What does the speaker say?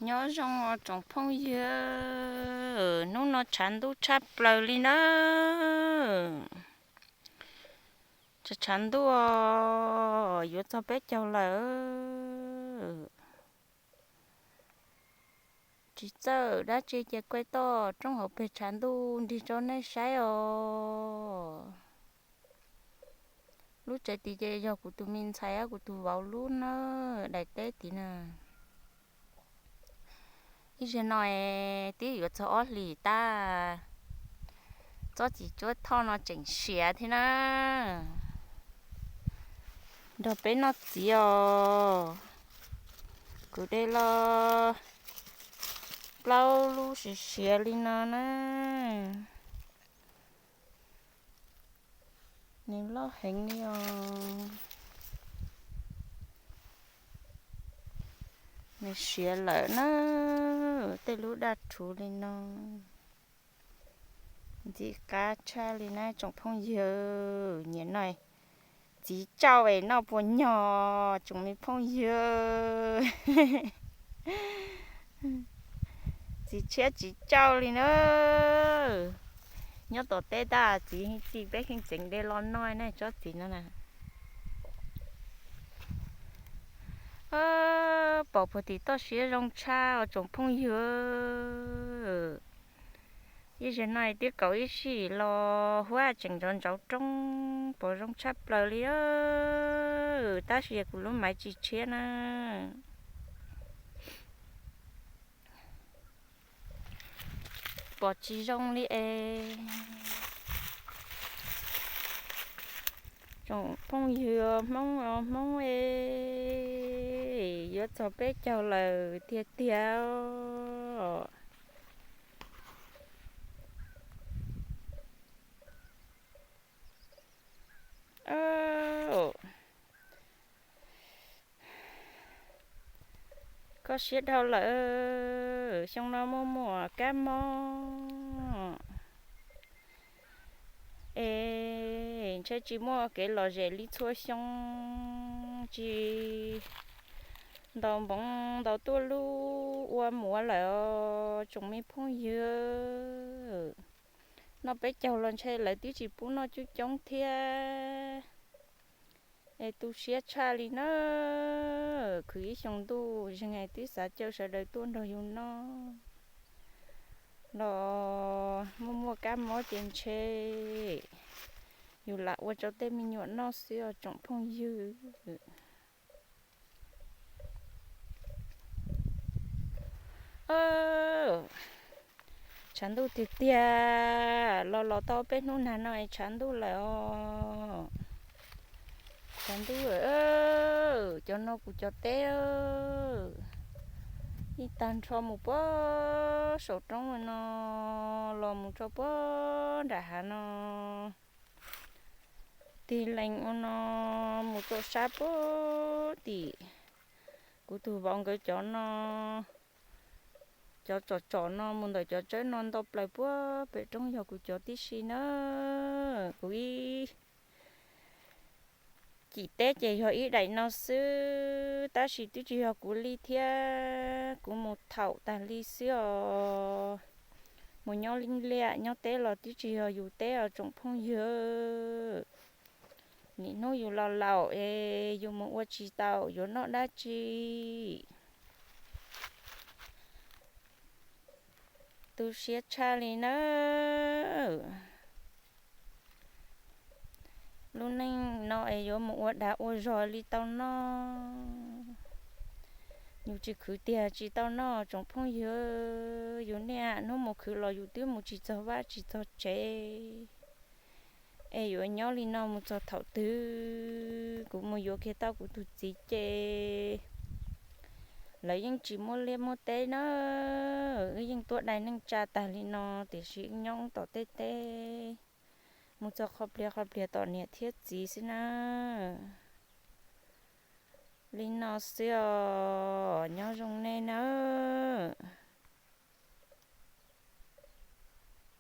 Nyob zoo tsoom phooj ywg, hnub no tshav ntuj tshaj plaws li nawb. Tshav ntuj yuav txog peb caug lawm. Tsis txawj dab tsi ces kuaj toj roob hauv pes tshav ntuj nrig rau nej saib os. Lub tsev tid ces yog kuv tus me ntxhais kuv tus vauv lub na, daim teb tid na. Ib zaug no twb yuav txog ob hlis tab, tsob txiv cuab thoj no tseem siav thiab na. Nrog peb noj txiv os. Kuv de los plaub lub siav siav li no na. Nws loj heev li os. Nws siav lawm na, tej lub daj rhuv li no. Ntxim qab tshaj li na tsoom phooj ywg, nyiam noj txiv tsauj es noj puas nyog tsoom me phooj ywg. Txiv tshiab txiv tsauj li na. Nyob tom teb tab txiv tij peb kheej tseem de los noj ne tsob txiv no na. Pom puag tim toj siab zoo tshaj os tsoom phooj ywg. Ib zaug no twb kaum ib sij los huab tseem ntsauv ntsauv roob pom zoo tshaj plaws li. Tab sis kuv lub maiv tsis tshiab na. Pom tsis zoo li es. Tsoom phooj ywg Hmoob os Hmoob es, yuav txog peb caug lawm tiag tiag. Koj siab dhau lawm, xyoo no muaj muaj kab mob es ntshe tsis muaj kev lom zem li txhua xyoo, tsis ntaus npoov ntaus tuaj lub ua muav lawm os tsoom me phooj ywg. Noj peb caug los ntshe lawv twb tsis pub noj coob coob thiab. Es tu siab tshaj li na, khwv ib xyoo ntuj zeeg es twb xav caw sawv daws tuaj nrog yus noj los muaj muaj kab mob ces ntshe yus lam ua rau tej me nyuam noj xwb os tsoom phooj ywg. Tshav ntuj tiag tiag, los los tau peb hnub nag no es tshav ntuj lawm os. Tshav ntuj, cov no kuv cov teb ib tag nrho mus puag saum roob no los mus rau puag nram hav no. Tig lees ua no mus rau sab puag tim kuv tus vauv nkawd cov no, cov tsom tsom no mus ntawm cov tsawb no ntau plaws puag pem roob yog kuv cov tib si na. Kuv ib cim teb ces yog ib daim no xwb tab sis twb tsis yog kuv li thiab, kuv mus thaum tag li xwb os. Mus nyob liaj nyob teb los twb tsis yog yus teb os tsoom phooj ywg. Nim hnub yus los laus es yus mus ua tsis tau yuav noj dab tsi. Tu siab tshaj li nawb. Lub neej no es yuav mus ua dag ua zog li tau noj. Yus tsis khwv tiag tsis tau noj tsoom phooj ywg, yus niaj hnub mus khwv los yus twb mus tsis txog vaj tsis txog tsev. Es yuav nyob li no mus txog thaum twg? Kuv mus yuav kiag tau kuv tus txiv ces lawv yeej tsis muaj liaj muaj teb na. Wb yeej tuaj dai neej tsa tag li no tiam sis wb nyob tom tej teb, mus txog qhov pliag qhov pliag tom niam thiab txiv xwb na. Li no xwb os, nyob zoo nej nawb.